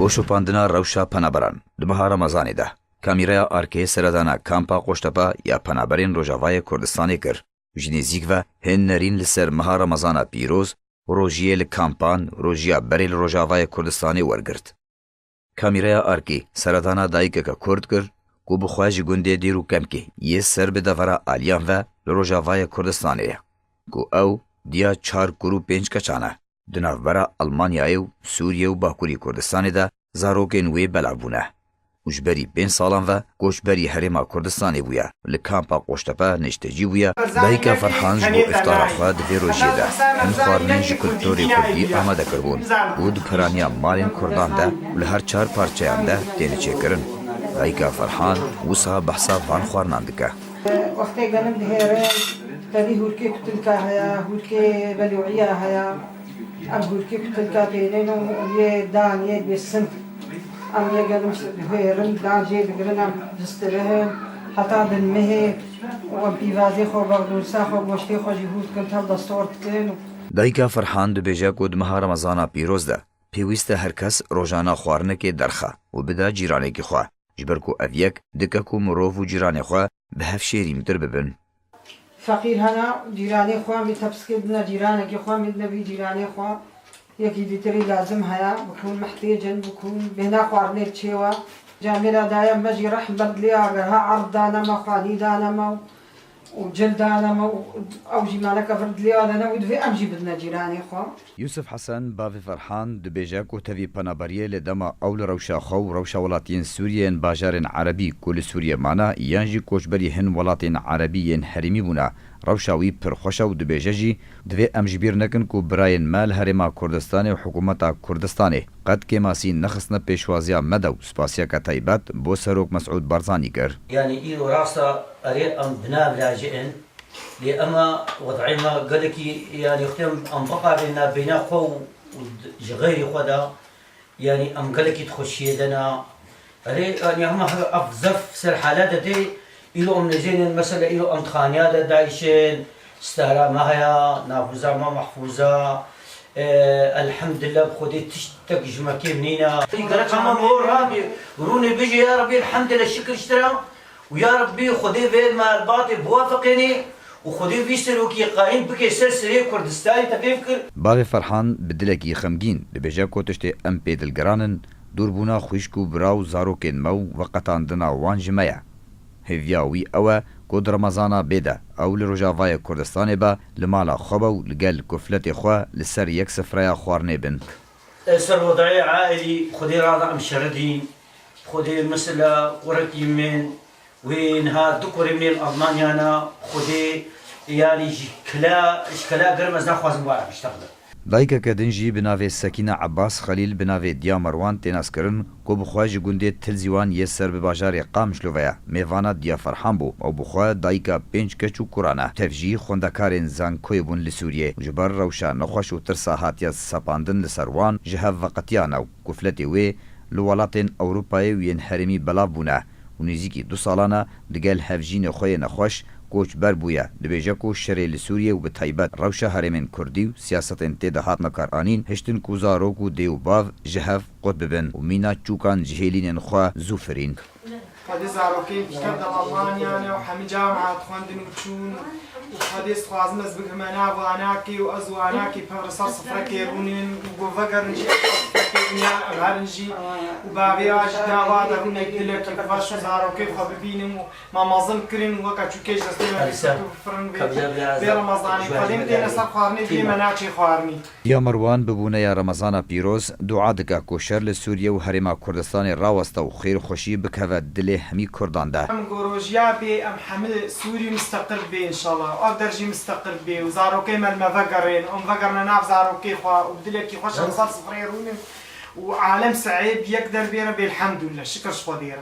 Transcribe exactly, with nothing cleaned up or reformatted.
Bo şopandina rewşa penaberan di meha Remezanê de, kamîreya Arkê seredana kampa Qoştepe ya penaberên Rojavayê Kurdistanê kir. Ji nêzîk ve hin nerîn li ser meha Remezana pîroz, rojiyê li kampan, rojiya berê li Rojavayê Kurdistanê wergirt. Kamîreya Arkê seredana dayikeke Kurd kir ku bi xwe ji gundê Dêr û Kemkê yê ser bi devera Aliyan ve li Rojavayê Kurdistanê ye, ku ew diya çar kur û pênc keçan e. Di navbera Almanyayê û Sûriyê û Bakurê Kurdistanê de zarokên wê belav bûne û ji berî pênc salan ve koçberî Herêma Kurdistanê bûye, li kampa Qoştepe niştecî bûye. Dayika Ferhan ji bo îftara xwe di vê rojiyê de hin xwarinên ji kulturê kurdî amade kiribûn û di piraniya malên kurdan de û li her çar parçeyan de têne çêkirin. Dayika Ferhan wisa behsa van xwarinan dike. Wextê genim dihêrin, tevî hûrkê kutilka heye, hûrkê belû'iya heye. Em hûrkê kutilka tênin û yê dan yê dibê sint. Em yê genim dihêrin, dan jê digirin, em distirihin heta din mehê û em pîvazê xwe, bexdûnsa xwe, goştê xwe jî hûr dikin, tev destor dikin. Dayika Ferhan dibêje ku di meha Remezana pîroz de pêwîst e her kes rojana xwarinekê derxe û bide cîranekî xwe, ji ber ku ev yek dike ku mirov û cîranê xwe bi hev şêrîntir bibin. Feqîr hene, cîranê xwe em ê tepsikê bidine cîranekî xwe, em ê dine vî cîranê xwe. Yekî dîtirî lazim heye, bikûn mihtêc in, bikûn bêhna xwarinê li çêwa. Camêra dayê me jî rehm ber dilê, eger ha erd dane me, xanî dane me û cil dane me û ew jî maleke vir dilê dane û divê em jî bidine cîranê xwe. Yûsif Hesen, bavê Ferhan, dibêje ku tevî penaberiyê li dema ew li rewşa xwe û rewşa welatiyên Sûriyê yên bajarên erebî ku li Sûriyê mane yan jî koçberî hin welatên erebî yên herêmî bûne, rewşa wî pir xweş e û dibêje jî, divê em ji bîr nekin ku birayên me li Herêma Kurdistanê û Hikûmeta Kurdistanê qet kêmasî nexistine pêşwaziya me de û spasiyeke taybet bo Serok Mesûd Barzanî kir. Yanî îro rast e, erê em bi nav lajê in. Lê ema wed'ê me gelekî, yanî wextê em, em biqavên navbeyna xwe û, û d-, ji xeyrê xwe de, yanî em gelekî di xweşiyê de ne. Erê, yanî hema he-, ev zef ser hala de tê, îro em nêzênên, mesela îro em di xaniya de dayişin, stara me heye, nafûza me mehfûz e, e, elhemdulillah bi Xwedê tiştek ji me kêm nîne. Gerek hema me hor rabî, rûnê bijî ya Rebî, elhemdulillah, şikir ji te re. û ya Rebbî Xwedê vê malbatê biwefeqênê û Xwedê vî serokî qayîm bike ser serê Kurdistanê, te fêm kir? Bavê Ferhan bi dilekî xemgîn dibêje ku tiştê em pê dilgiran in, dûrbûna xwişk û bira û zarokên me û veqetandina wan ji me ye. Hêviya wî ew e ku di Remezana bê de ew li Rojavayê Kurdistanê be, li mala xwe be û li gel kufletê xwe li ser yek sifreya xwarinê bin. Ser wed'ê aîlî Xwedê rada em şeridîn. Xwedê mesela kurekî min wê niha du kurê min ên Almanya ne. Xwedê, yanî ji kela, ji kela germ ez naxwazim wara biştexile. Dayikeke din jî bi navê Sekîne Ebbas Xelîl bi navê Diya Merwan tê naskirin ku bi xwe ji gundê Tilzîwan yê ser bi bajarê Qamişlo ve ye. Mêvana Diya Ferhan bû. Ew bi xwe dayika pênc keç û kuran e. Tev jî xwendekarên zankoyê bûn li Sûriyê û ji ber rewşa nexweş û tirsa hatiye sepandin li ser wan ji hev veqetiyane û kufletê wê li welatên Ewropayê û yên herêmî belav bûne û nêzîkî du salan e digel hevjînê xwe yê nexweş koçber bûye. Dibêje ku şerê li Sûriyê û bi taybet rewşa herêmên kurdî û siyasetên tê de hatine karanîn, hiştin ku zarok û dê û bav ji hev qut bibin û mîna çûkan ji hêlînên xwe zû firîn. Xwedê zarokên pişta delalaniyan e û hemî cama dixwendin û çûn û Xwedê dixwazim ez bigihime nav wanakê û ez û wanakê pevre ser sifrekê rûnin û ku vegerin jî, ez ser sifrekê rûnin, em herin jî û bavê a jî nava de rûnê dilekî xweş û zarokê xwe bibînim û me mezin kirin û weke çûkê ji destê me bî bifirin vê, vê Remezanê. Xwedê min têne ser xwarinê, dilê me naçê xwarinê. Ya Merwan bi bûneya Remezana pîroz dua dike ku şer li Sûriye û Herêma Kurdistanê raweste û xêr û xweşî bikeve dilê hemî Kurdan de. Em ku rojiya bê em hemî Sûrî misteqil bê înşallah. Ev der jî misteqil bê û zarokê me li me vegerên, em vegerine nav zarokê xwe û bi dilekî xweş em ser sifreyê rûnin û alem si'ê bi yek der bêre bê elhemdulillah. Şikir ji Xwedê re.